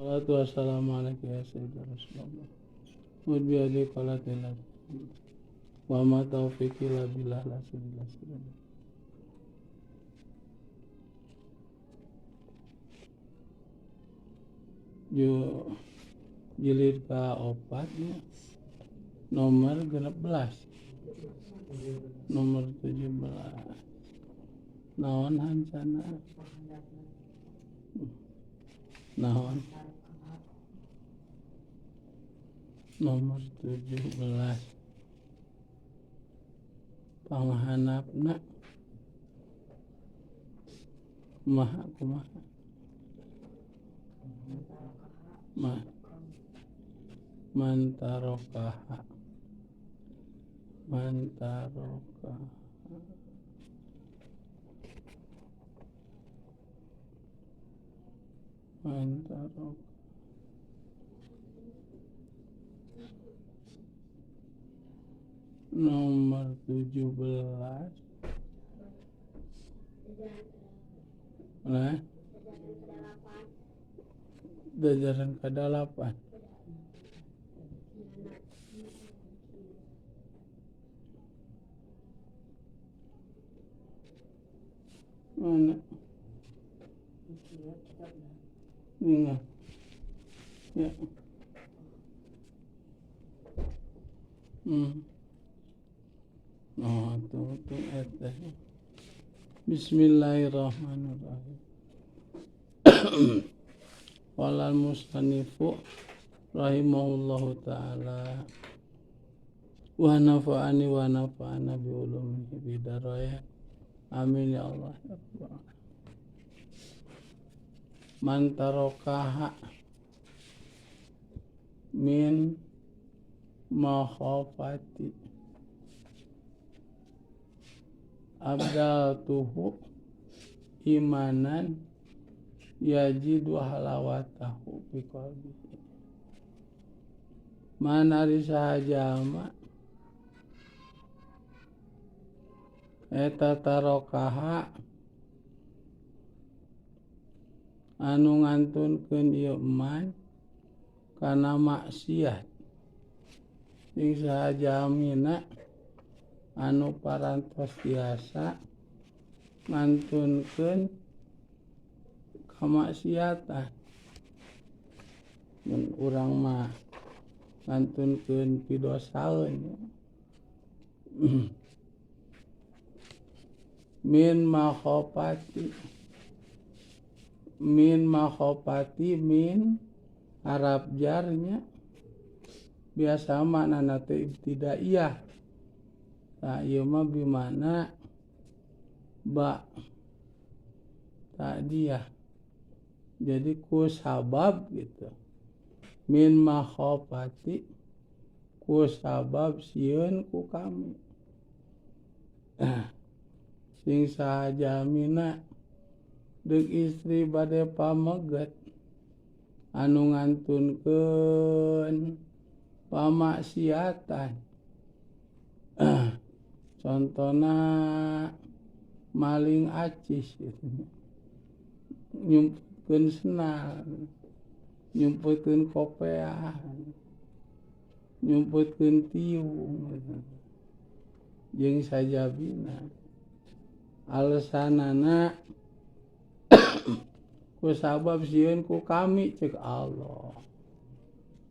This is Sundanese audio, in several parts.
Salatu wassalamu alaika ya sayyidina Rasulullah. Wa bi ali qalatillah. Wa ma taufiqi la billah la sayyidina. Ju jilid ka 4 nya. Nomor 16. Nomor 17. Naon hancana? Naon? Nomor 17. Panghanapna kumaha kumaha? Ma mantarokaha mantarokaha mantarokaha nomor 17. Nah, jajaran ke-8. Mana? Ini. Ya. Oh, tuh eta. Bismillahirrahmanirrahim. Qala al-musannifu rahimahullahu ta'ala wa nafa'ani wa nafa'ana bi ulumihi bidaraya. Amin ya Allah. Man tarokaha min makhafati abdaltuhu imanan yajidu halawatahu fi qalbihi. Man ari sahajama eta tarokaha anu ngantunkeun ieu man kana maksiat sing sahajamina anu parantos tiasa ngantunkeun kamaksiatan. Mun urang mah ngantunkeun pidosaeun. Min makhofati, min makhofati, min harap jarnya biasa maknana teh ibtidaiyah. Tah ieu mah bimana ba ta'diyah. Jadi ku sabab gitu. Min makhofati ku sabab sieun ku kami. Sing sahajamina deuk istri bade pameget anu ngantunkeun pamaksiatan. Contona maling acis gitu. Nyumputkeun senal, nyumputkeun kopeah, nyumputkeun tiung jeung sajabina. Alasanana ku sabab sieun ku kami cek Allah.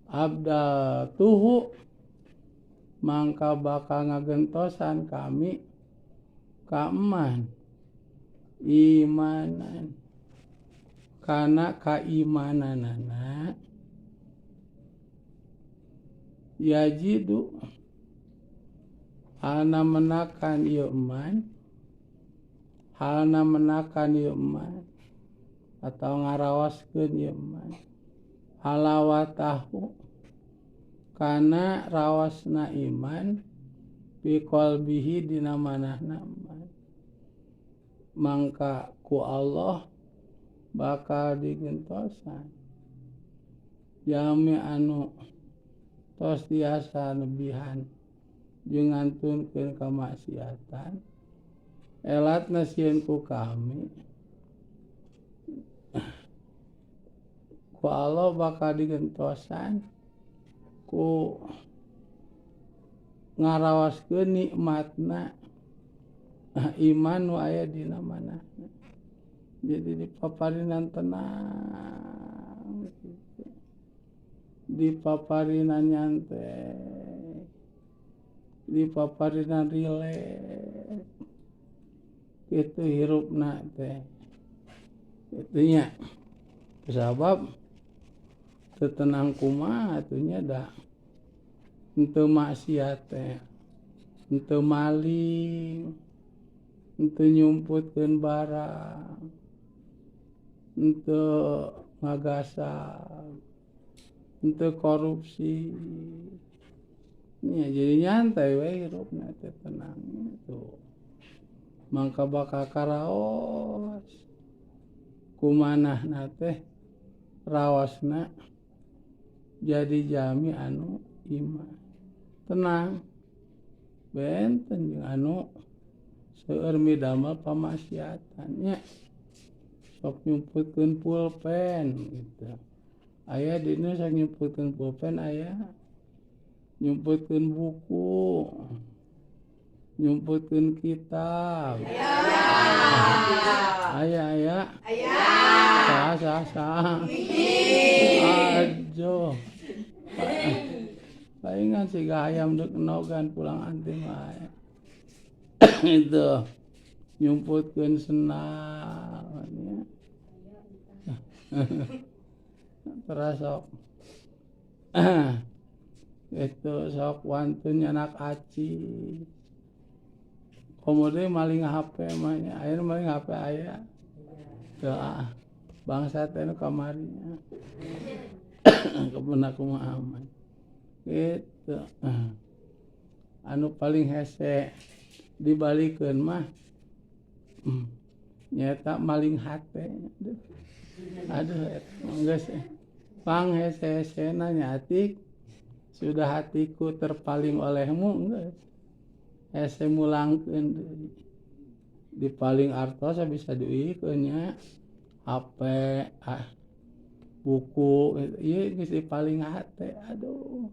Abdaltuhu mangka bakal ngagentosan kami ka eman imanan kana kaimananana yajidu halna menakan ieu eman, halna menakan ieu eman atau ngarawaskeun ieu eman halawatahu kana rawasna iman fi qalbihi dina manahna iman mangka ku Allah bakal digentosan jami anu tos tiasa nebihan jeung ngantunkeun kamaksiatan elatna sieun ku kami Ku Allah bakal digentosan ku ngarawaskeun nikmatna iman nu aya dina manahna. Jadi dipaparinan tenang gitu. Dipaparinan nyantai, dipaparinan rileks gitu hirupna teh. Itunya sabab teu tenang kumaha atuh nya da henteu maksiat teh, henteu maling, henteu nyumputkeun barang, henteu ngagasang, henteu korupsi. Nya jadi nyantai we hirupna teh tenang tuh. Mangka bakal karaos kumanahna teh rawasna jadi jami anu iman tenang benten jeung anu seueur midamel pamaksiatan nya sok nyumputkeun pulpen gitu. Aya dina sok nyumputkeun pulpen, aya nyumputkeun buku, nyumputkeun kitab. Aya aya. Aya. Sah sah sah. Aduh. Palingan siga hayam deuk nogan pulang anting wae. Itu nyumputkeun sendal nya. Terus sok itu sok wantun nyanak aci. Komo deui maling HP mah nya, aya nu maling HP aya. Teu ah, bangsa teh nu kamari nya. Kebun aku mah aman. Gitu. Anu paling hese dibalikeun mah nyaeta maling hate. Aduh, eta geus pang hese-hesena nya atik. Sudah hatiku terpaling olehmu geus. Hese mulangkeun deui. Dipaling artos bisa diuihkeun nya. HP, ah, buku ieu geus dipaling hate. Aduh.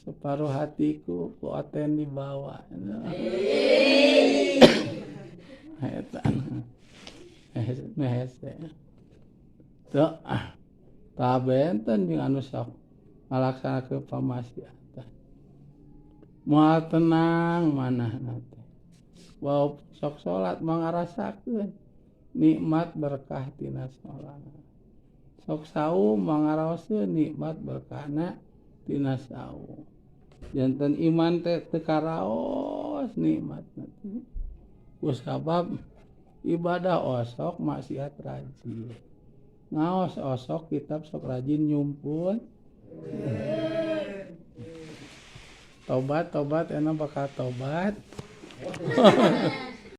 Separuh hatiku ku oten dibawa. Eta. Hese hese. Teu ah. Tah benten jeung anu sok ngalaksanakeun pamaksiatan. Moal tenang manahna teh. Walau sok salat mah ngarasakeun nikmat berkah tina salat. Sok saum mah ngaraoskeun nikmat berkahna tina saum. Janten iman teh teu karaos nikmatna teh. Ku sabab ibadah osok maksiat rajin. Ngaos osok kitab sok rajin nyumput. Tobat tobat enak bakal tobat.